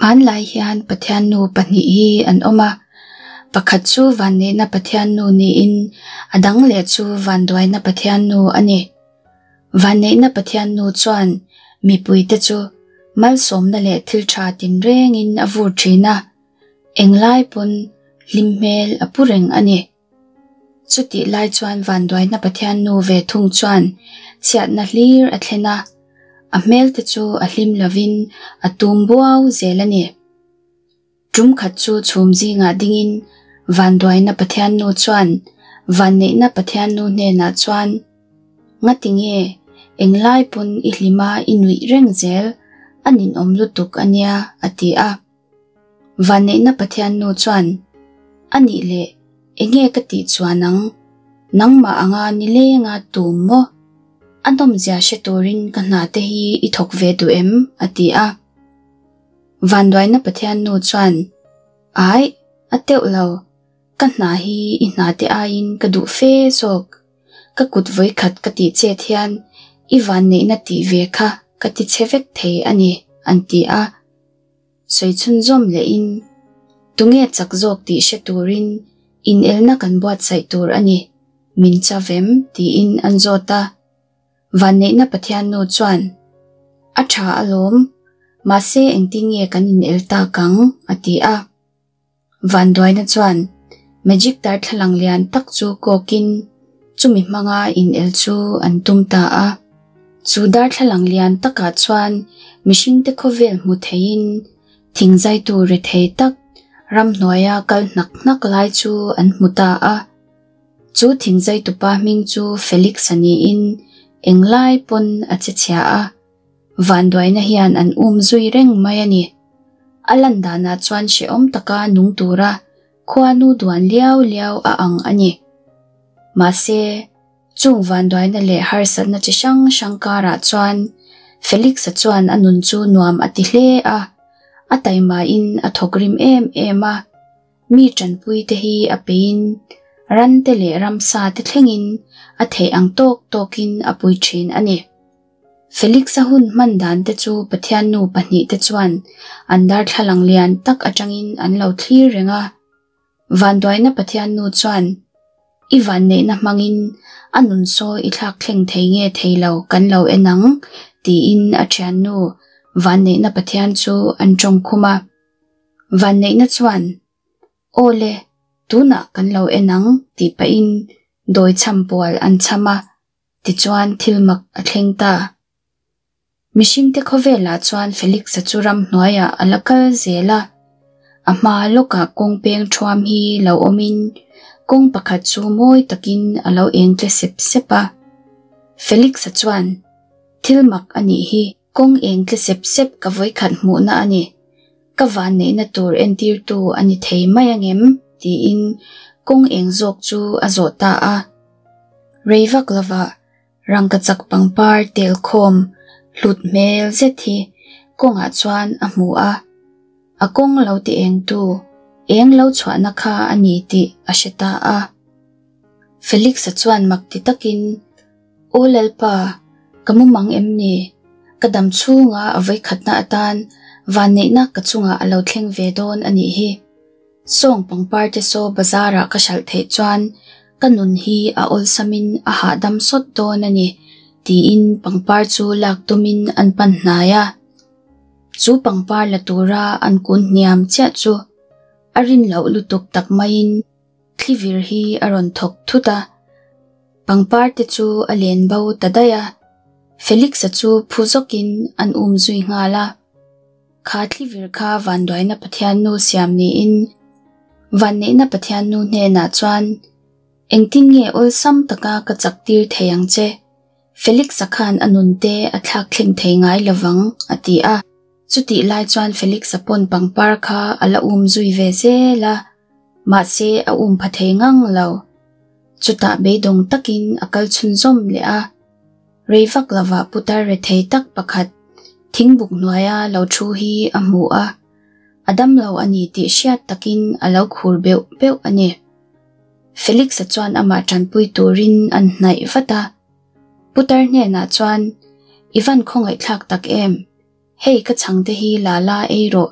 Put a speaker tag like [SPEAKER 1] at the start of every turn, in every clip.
[SPEAKER 1] Hmanlai hian Pathiannu pahnih hi an awm a, pakhat chu vanneihna Pathiannu niin a dang leh chu vanduaina Pathiannu a ni. Vanneihna Pathiannu chuan mipuite chu malsawmna leh thil tha tinrengin a vur thin a, englai pawn hlim hmel a pu reng a ni. Chutih lai chuan vanduaina Pathiannu ve thung chuan chhiatna hlir a thlen a, a hmel te chu a hlim lovin a tum buau zel a ni. Tum khat chu chhum zingah dingin vanduaina Pathiannu chuan vanneihna Pathiannu hnenah chuan, Ngati nge englai pawn i hlima i nuih reng zel, a ninawm lutuk a nia, a ti a. Vanneihna Pathiannu chuan, A nih leh, enge ka tih chuan ang? Nangmah anga nilenga tum maw? A nawmzia hre turin ka hna te hi i thawk ve duh em? a ti a. Vanduaina Pathiannu chuan, Aih, a teuh lo. Ka hna hi i hna te aiin ka duh fe zawk. Ka kut vawikhat ka tih chet hian i vanneihna tih ve kha ka ti che vek thei a ni, an ti a. Sawi chhunzawm lehin, Tunge chak zawk tih hre turin inelna kan buatsaih tur a ni, min cha vem? tiin an zawt a. Vanneihna Pathiannu chuan, A tha alawm, mahse engtin nge kan inel tak ang? a ti a. Vanduaina chuan magic darthlalang lian tak chu kawkin chumi hmanga inel chu an tum ta a. Chu darthlalang lian takah chuan mihringte khawvel hmu theiin thingzaitu rethei tak ramhnuaia kal hnak hnak lai chu an hmu ta a. Chu thingzaitupa hming chu Felix-a niin englai pawn a che chhia a. Vanduaina hian an um zui reng mai a ni. A lan danah chuan hrehawm taka nung tura khuanu duan liau liau a ang a ni. Mahse, chung vanduaina leh harsatna chi hrang hrang karah chuan Felix-a chuan a nun chu nuam a ti hle a, a taimain a thawk rim em em a. Mi tanpuite hi a peiin rante leh ramsa te thlengin a theih ang tawk tawkin a pui thin a ni. Felix-a hun hman dan te chu Pathiannu pahnihte chuan an darthlalang lian tak atangin an lo thlir reng a. Vanduaina Pathiannu chuan, I vanneihna hmangin a nun sawi i thlak thleng thei nge thei lo kan lo en ang, tiin a thiannu Vanneihna Pathian chu an tawngkhum a. Vanneihna chuan, Aw le, tunah kan lo en ang, tih pahin dawi chham pual an chham a. Tichuan thil mak a thleng ta. Mihringte khawvelah chuan Felix-a chu ramhnuaiah a la kal zel a. A hma lawkah kawng peng thuam hi lo awmin kawng pakhat chu mawi takin a lo eng tle sep sep a. Felix-a chuan, Thil mak a nih hi, kawng eng tle sep sep ka vawikhat hmuhna a ni. Ka vanneihna tur entirtu a ni thei mai angem? tiin kawng eng zawk chu a zawh ta a. Rei vak lovah rangkachak pangpar tel khawm hlut hmel zet hi kawngah chuan a hmu a, a kawng lo ti engtu eng lo chhuahna kha a ni tih a hre ta a. Felix-a chuan mak ti takin, Aw Lalpa, ka mumang em ni? Ka dam chhunga a vawikhatna atan vanneihna ka chungah a lo thleng ve dawn a nih hi. Sawng pangpar te saw bazar ah ka hralh theih chuan ka nun hi a awlsamin a hahdam sawt dawn a ni tiin pangpar chu lak tumin an pan hnai a. Chu pangpar la tura an kun hniam chiah chu a rin loh lutuk tak maiin thlivir hi a rawn thawk thut a. Pangpar te chu a len bo ta daih a, Felix-a chu phu zawkin an um zui nghal a. Kha thlivir kha vanduaina Pathiannu siam niin vanneihna Pathiannu hnenah chuan, Engtin nge awlsam taka ka chak tir thei ang che? Felix-a khan a nunte a thlak thleng thei ngai lovang, a ti a. Chutih lai chuan Felix-a pawn pangpar kha a la um zui ve zel a, mahse a um pha thei ngang lo. Chutah beidawng takin a kal chhunzawm leh a. Rei vak lovah putar rethei tak pakhat thingbuk hnuaia lo thu hi a hmu a, a damlo a ni tih hriat takin a lo khur beuh beuh a ni. Felix-a chuan amah tanpui turin an hnaih vat a. Putar hnenah chuan, I van khawngaihthlak tak em? Hei ka chhangte hi la la ei rawh.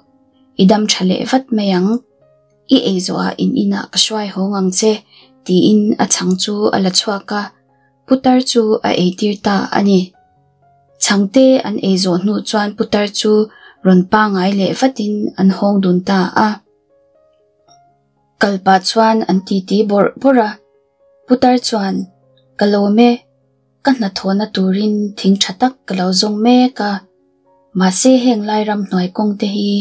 [SPEAKER 1] I dam tha leh vat mai ang. I ei zawhah in inah ka hruai hawng ang che, tiin a chhang chu a la chhuak a, putar chu a eitir ta a ni. Chhangte an ei zawh hnu chuan putar chu rawn pangai leh vatin an hawng dun ta a. Kal pah chuan an titi bawrh bawrh a, putar chuan, Ka lawm e, ka hnathawhna turin thing tha tak ka lo zawng mek a, mahse heng lai ramhnuai kawng te hi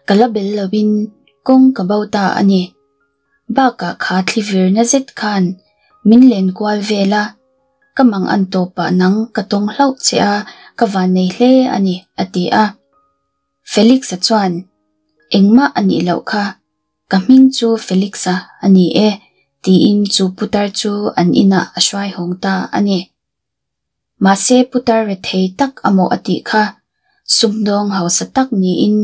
[SPEAKER 1] ka la bel lovin kawng ka bo ta a ni. Bakah kha thli virna zet khan min len kual vel a, ka mang an tawpah nang ka tawng hlauh che a, ka vannei hle a ni, a ti a. Felix-a chuan, Engmah a nih loh kha, ka hming chu Felix-a a ni e, tiin chu putar chu an inah a hruai hawng ta a ni. Mahse putar rethei tak amaw a tih kha, sumdawng hausa tak niin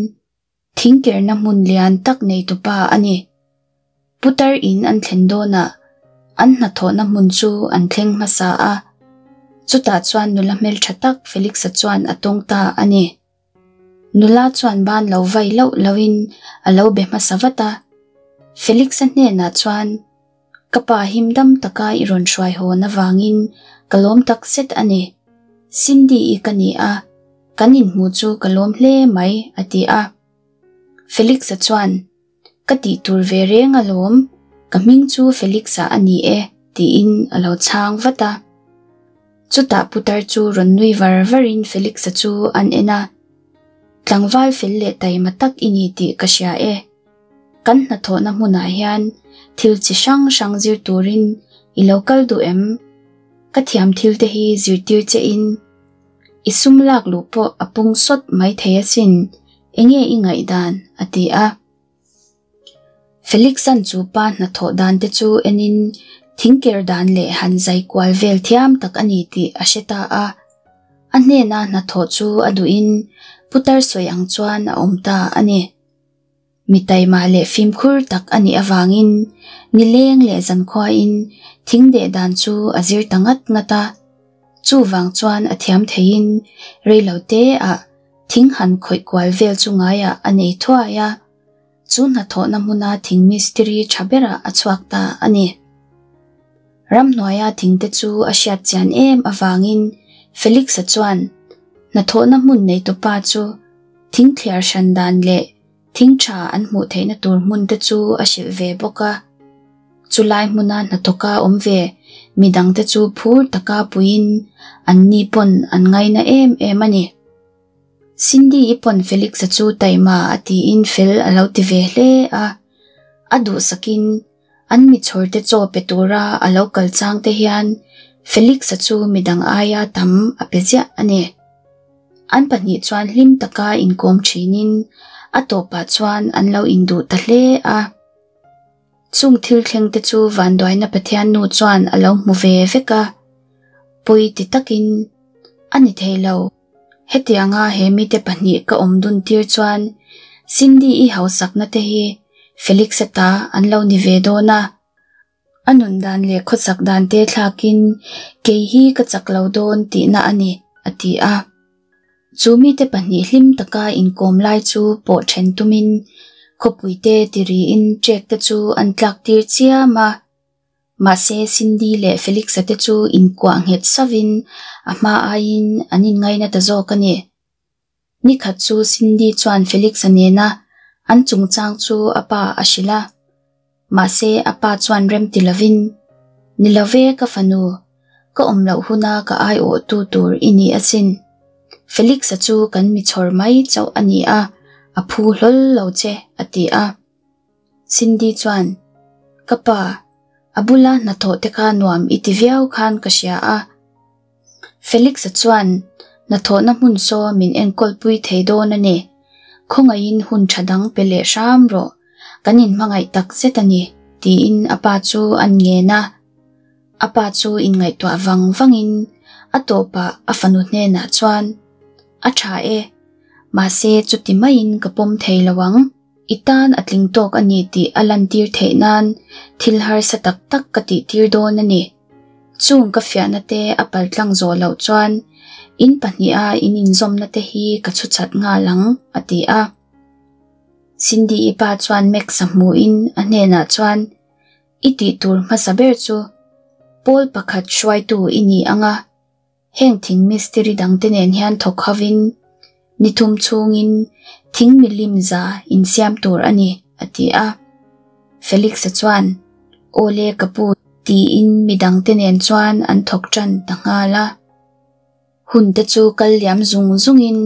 [SPEAKER 1] thingkerna hmun lian tak neitupa a ni. Putar in an thlen dawnah an hnathawhna hmun chu an thleng hmasa a, chutah chuan nula hmeltha tak Felix-a chuan a tawng ta a ni. Nula chuan ban lo vai loh lohin a lo be hmasa vat a. Felix-a hnenah chuan, Ka pa him dam taka i rawn hruai hawn avangin ka lawm tak zet a ni. Cindy-i ka ni a, kan inhmuh chu ka lawm hle mai, a ti a. Felix-a chuan, Ka tih tur ve reng alawm, ka hming chu Felix-a a ni e, tiin a lo chhang vat a. Chutah putar chu rawn nui var varin Felix-a chu an en a, Tlangval fel leh taima tak i ni tih ka hria e. Kan hnathawhna hmunah hian thil chi hrang hrang zir turin i lo kal duh em? Ka thiam thil te hi zirtir che in i sum lak luh pawh a pung sawt mai thei asin, enge i ngaihdan? a ti a. Felix-a'n chu pa hnathawh dan te chu enin thingker dan leh han zai kual vel thiam tak a ni tih a hre ta a. A hnena hnathawh chu a duhin putar sawi ang chuan a awm ta a ni. Mi taima leh fimkhur tak a nih avangin nileng leh zankhuain thing deh dan chu a zir ta ngat ngat a. Chuvang chuan a thiam theiin reilote ah thing han khawih kual vel chu ngaiah a nei thuai a. Chu hnathawhna hmuna thing mistiri tha berah a chhuak ta a ni. Ramhnuaia thingte chu a hriat chian em avangin Felix-a chuan hnathawhna hmun neitupa chu thing thliar hran dan leh thing tha an hmuh theihna tur hmun te chu a hrilh ve bawk a. Chulai hmuna hnathawka awm ve midangte chu phur taka puiin anni pawn an ngaina em em a ni. Cindy-i pawn Felix-a chu taima a tiin fel a lo ti ve hle a, a duhsakin an mi chhawrte chaw pe tura a lo kal chang te hian Felix-a chu midang aia tam a pe ziah a ni. An pahnih chuan hlim taka inkawm thinin a tawpah chuan an lo induh ta hle a. Chung thil thleng te chu vanduaina Pathian nu chuan a lo hmu ve vek a, pawi ti takin a ni thei lo. Hetianga he mite pahnih ka awm dun tir chuan Cindy-i hausakna te hi Felix-a ta an lo ni ve dawn a, a nun dan leh khawchak dan te thlakin kei hi ka chak lo dawn tihna a ni, a ti a. Chu mite pahnih hlim taka inkawm lai chu pawh then tumin khawpuite tiriin ṭek te chu an tlak tir chiam a. Mahse, Cindy leh Felix-a te chu inkuah nghet sauvin a hma aiin an inngaina ta zawk a ni. Nikhat chu Cindy chuan Felix-a nena an chungchang chu a pa a hrilh a. Mahse, a pa chuan rem ti lovin, Ni lo ve ka fanu, ka awm loh huna ka aiawhtu tur i ni asin. Felix-a chu kan mi chhawr mai chauh a ni a, a phu hlawl lo che, a ti a. Cindy chuan, Ka pa, a bula hnathawh te kha nuam i ti viau khan ka hria a. Felix-a chuan, Hnathawhna hmun saw min enkawlpui thei dawn a ni. Khawngaihin hun tha dang pe leh hram rawh, kan inhmangaih tak zet a ni, tiin a pa chu an ngen a. A pa chu inngaihtuah vang vangin a tawpah a fanu hnenah chuan, A tha e, mahse chuti maiin ka pawm thei lo ang. I tan a tling tawk a ni tih a lantir theih nan thil harsa tak tak ka tihtir dawn a ni. Chung ka fiahna te a paltlang zawh loh chuan in pahniha in inzawmna te hi ka chhuchat nghal ang, a ti a. Cindy-i pa chuan Max-a hmuhin a hnenah chuan, I tih tur hmasa ber chu pawl pakhat hruaitu i ni ang a, heng thing mistiri dangte nen hian thawk hovin ni thum chhungin thing milim za insiam tur a ni, a ti a. Felix-a chuan, Aw le ka pu, tiin midangte nen chuan an thawk tan ta nghal a. Hun te chu kal liam zung zungin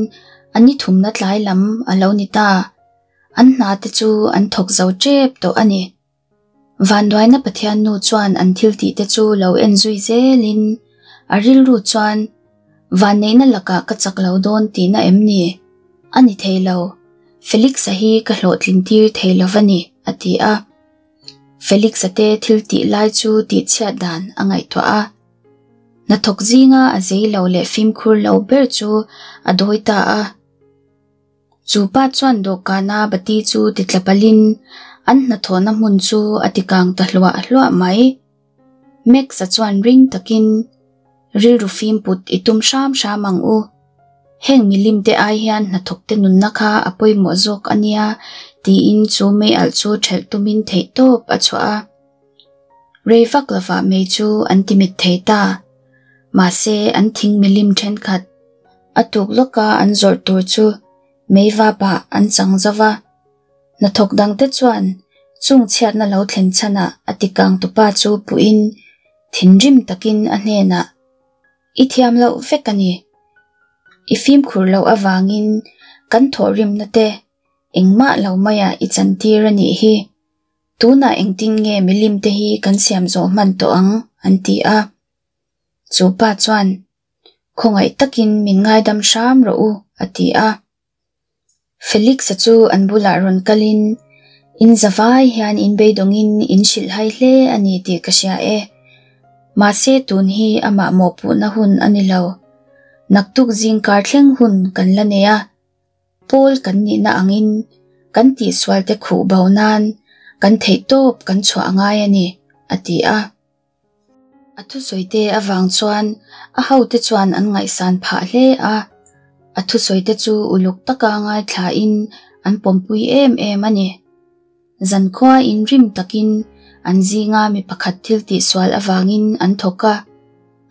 [SPEAKER 1] a ni thumna tlai lam a lo ni ta. An hna te chu an thawk zo tep tawh a ni. Vanduaina Pathian nu chuan an thil tih te chu lo en zui zelin a rilru chuan Vanneihna lakah ka chak lo dawn tihna em ni? A ni thei lo. Felix-a hi ka hlawhtlin tir thei lo va ni, a ti a. Felix-a te thil tih lai chu tihchhiat dan a ngaihtuah a. Hnathawk zinga a zei lo leh fimkhur lo ber chu a dawi ta a. Chu pa chuan dawhkana bati chu ti tla palhin an hnathawhna hmun chu a ti kang ta hluah hluah mai. Max-a chuan ring takin, Rilru fim put i tum hram hram ang u. Heng milim te ai hian hnathawkte nunna kha a pawimawh zawk a nia tiin chu meialh chu ṭhelh tumin theihtawp a chhuah a. Rei vak lovah mei chu an ti mit thei ta. Mahse an thing milim ṭhenkhat a tuk lawka an zawrh tur chu mei vapah an chang zo va. Hnathawk dangte chuan chung chhiatna lo thlen chhanah a tikang tupa chu puhin thinrim takin a hnenah, I thiam loh vek a ni. I fimkhur loh avangin kan thawhrimna te engmah lo maiah i chantir a nih hi. Tunah engtin nge milim te hi kan siam zawh hman tawh ang? an ti a. Chu pa chuan, Khawngaih takin min ngaidam hram rawh u, a ti a. Felix-a chu an bulah rawn kalin, In zavai hian in beidawngin in hrilhhai hle a ni tih ka hria e. Mahse tun hi amah mawhpuhna hun a ni lo. Naktuk zingkar thleng hun kan la nei a. Pawl kan nihna angin kan tihsualte khuh bo nan kan theihtawp kan chhuah a ngai a ni, a ti a. A thusawite avang chuan a hote chuan an ngaihsan phah hle a, a thusawite chu uluk taka ngaithlain an pawmpui em em a ni. Zankhua inrim takin an zinga mi pakhat thil tihsual avangin an thawk a,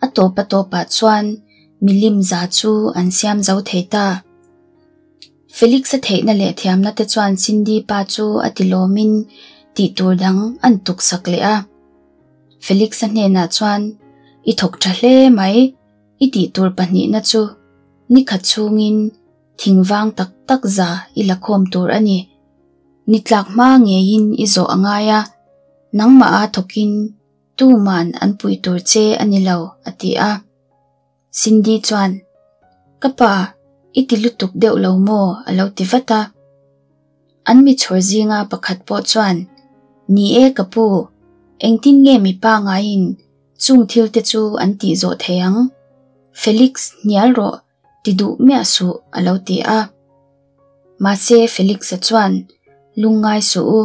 [SPEAKER 1] a tawp a tawpah chuan milim za chu an siam zo thei ta. Felix-a theihna leh thiamna te chuan Cindy pa chu a tilawmin tih tur dang an tuksak leh a. Felix-a hnenah chuan, I thawk tha hle mai, i tih tur pahnihna chu nikhat chhungin thingvang tak tak za i la khawm tur a ni. Ni tlak hma ngeiin i zawh a ngai a, nangmah a thawkin tuman an pui tur che a ni lo, a ti a. Cindy chuan, Ka pa, i ti lutuk deuh lo maw? a lo ti vat a. An mi chhawr zinga pakhat pawh chuan, Ni e ka pu, engtin nge mi pangaiin chung thil te chu an tih zawh thei ang? Felix, hnial rawh, ti duh miah suh, a lo ti a. Mahse Felix-a chuan, Lungngai suh u,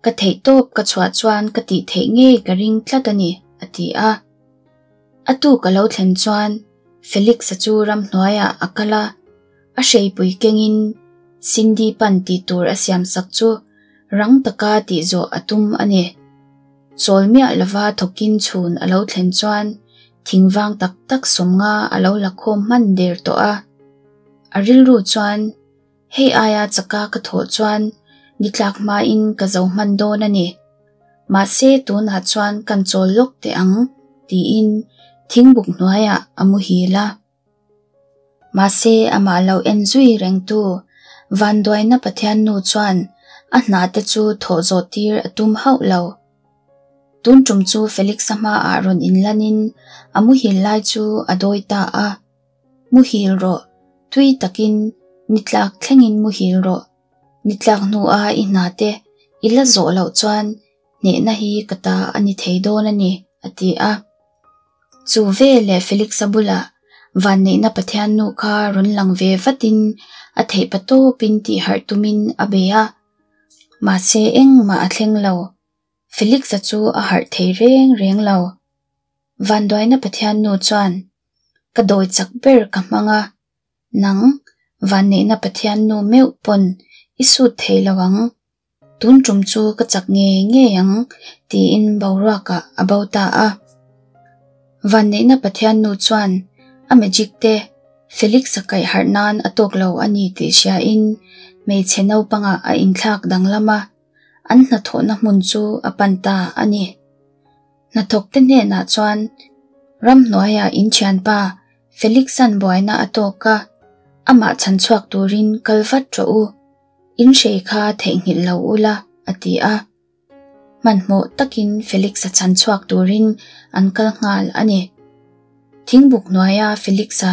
[SPEAKER 1] ka theihtawp ka chhuah chuan ka tih theih ngei ka ring tlat a ni, a ti a. A tuk a lo thlen chuan Felix-a chu ramhnuaiah a kal a, a hreipui kengin Cindy pan tih tur a siamsak chu rang taka tih zawh a tum a ni. Chawl miah lova thawkin chhun a lo thlen chuan thingvang tak tak sawmnga a lo la khawm hman der tawh a. A rilru chuan Hei aia chaka ka thawh chuan ni tlak hmain ka zo hman dawn a ni. Mahse tunah chuan kan chawl lawk teh ang tiin thingbuk hnuaiah a muhil a. Mahse amah lo en zui rengtu Vanduaina Pathiannu chuan a hna te chu thawh zawh tir a tum hauh lo. Tun tum chu Felix-a hmaah rawn inlanin a muhil lai chu a dawi ta a. Muhil rawh, tui takin ni tlak thlengin muhil rawh. Ni tlak hnua i hna te i la zawh loh chuan hnehna hi ka ta a ni thei dawn a ni, a ti a. Chu ve leh Felix-a bulah vanneihna Pathian nu kha rawn lang ve vatin a theih patawpin tihharh tumin a bei a. Mahse engmah a thleng lo. Felix-a chu a harh thei reng reng lo. Vanduaina Pathian nu chuan ka dawi chak ber ka hmang a, nang vanneihna Pathian nu meuh pawn I sut thei lo ang. Tun tum chu ka chak ngei ngei ang, tiin boruakah a bo ta a. Vanneihna Pathian nu chuan a magic te Felix-a kaih harh nan a tawk lo a ni tih hriain hmeichhe naupangah a inthlak danglam a, an hnathawhna hmun chu a pan ta a ni. Hnathawkte hnenah chuan ramhnuaia in thianpa Felix-a'n buaina a tawk a, amah chhanchhuak turin kal vat rawh u, in hrei kha theihnghilh lo ula, a ti a. Hmanhmawh takin Felix-a chhanchhuak turin an kal nghal a ni. Thingbuk hnuaia Felix-a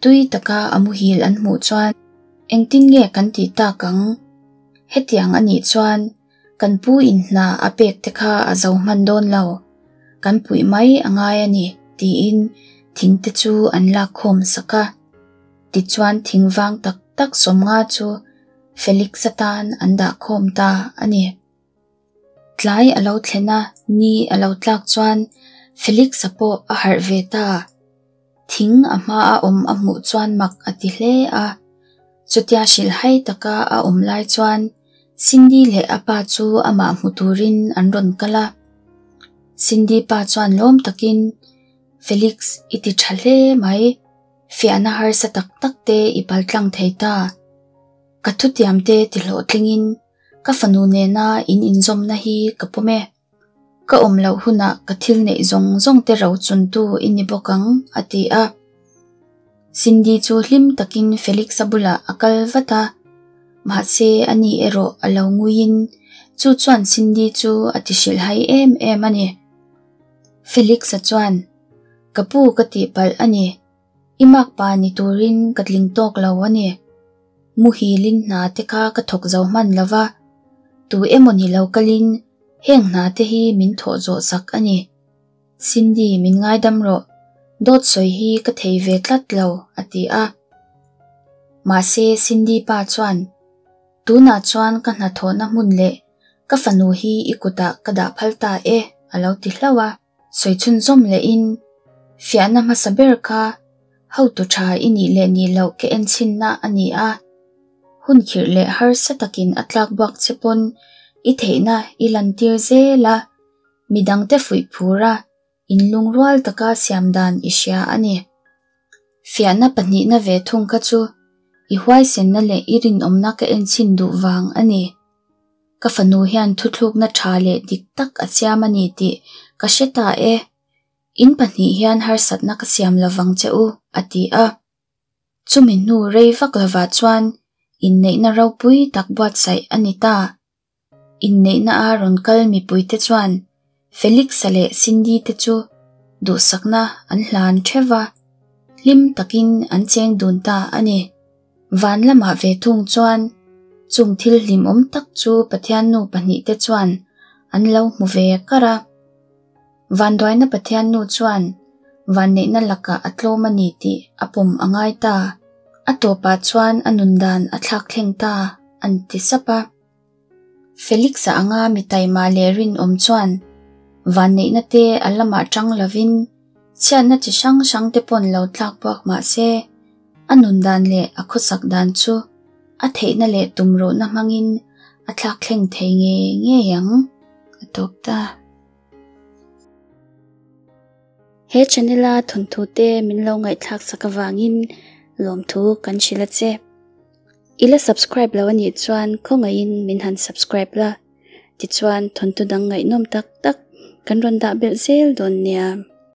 [SPEAKER 1] tui taka a muhil an hmuh chuan engtin nge kan tih tak ang? Hetiang a nih chuan kan pu in hna a pek te kha a zo hman dawn lo, kan puih mai a ngai a ni tiin thing te chu an lak khawm sak a. Tichuan thing vang tak tak 50 chu Felix-a tan an dah khawm ta a ni. Tlai a lo thlen a, ni a lo tlak chuan Felix-a pawh a harh ve ta. Thing a hma a awm a hmuh chuan mak a ti hle a. Chutia hrilhhai taka a awm lai chuan Cindy leh a pa chu amah hmu turin an rawn kal a. Cindy pa chuan lawm takin, Felix, i ti tha hle mai. Fiahna harsa tak tak te i paltlang thei ta. Ka thutiamte ti hlawhtlingin ka fanu nena in inzawmna hi ka pawm e. Ka awm loh hunah ka thil neih zawng zawng te ro chuntu i ni bawk ang, a ti a. Cindy chu hlim takin Felix-a bulah a kal vat a, mahse ani erawh a lo nguiin chu chuan Cindy chu a ti hrilhhai em em a ni. Felix-a chuan, Ka pu ka tihpalh a ni. I makpa ni turin ka tling tawk lo a ni. Muhilin hna te kha ka thawk zo hman lo va, tu emaw ni lo kalin heng hna te hi min thawh zawh sak a ni. Cindy min ngaidam rawh, dawt sawi hi ka thei ve tlat lo, a ti a. Mahse Cindy pa chuan, Tunah chuan ka hnathawhna hmun leh ka fanu hi i kutah ka dah phal ta e, a lo ti hlauh a. Sawi chhunzawm lehin, Fiahna hmasa ber kha hotu tha i nih leh nih loh ka enchhinna a ni a. Hun khirh leh harsa takin a tlak buak che pawn i theihna i lantir zel a, midangte fuih phur a, inlungrual taka siam dan i hria a ni. Fiahna pahnihna ve thung kha chu i huaisenna leh i rinawmna ka enchhin duh vang a ni. Ka fanu hian thuthlukna tha leh dik tak a siam a ni tih ka hre ta e. In pahnih hian harsatna ka siam lovang che u, a ti a. Chumi hnu rei vak lovah chuan inneihna ropui tak buatsaih a ni ta. Inneihna a rawn kal mipuite chuan Felix-a leh Cindy te chu duhsakna an hlan theuh va, hlim takin an cheng dun ta a ni. Van lamah ve thung chuan chung thil hlimawm tak chu Pathian nu pahnihte chuan an lo hmu ve kar a. Vanduaina Pathian nu chuan vanneihna lakah a tlawm a ni tih a pawm a ngai ta. A tawpah chuan a nun dan a thlak thleng ta an ti sap a. Felix-a anga mi taima leh rinawm chuan vanneihna te a lamah tang lovin chhiatna chi hrang hrang te pawn lo tlak buak mah se, a nun dan leh a khawsak dan chu a theihna leh tumruhna hmangin a thlak thleng thei ngei ngei ang, a tawp ta. He channel a thawnthu te min lo ngaihthlak sak avangin lawmthu kan hrilh a che. I la subscribe lo anih chuan khawngaihin min han subscribe la, tichuan thawnthu dang ngaihnawm tak tak kan rawn dah belh zel dawn nia.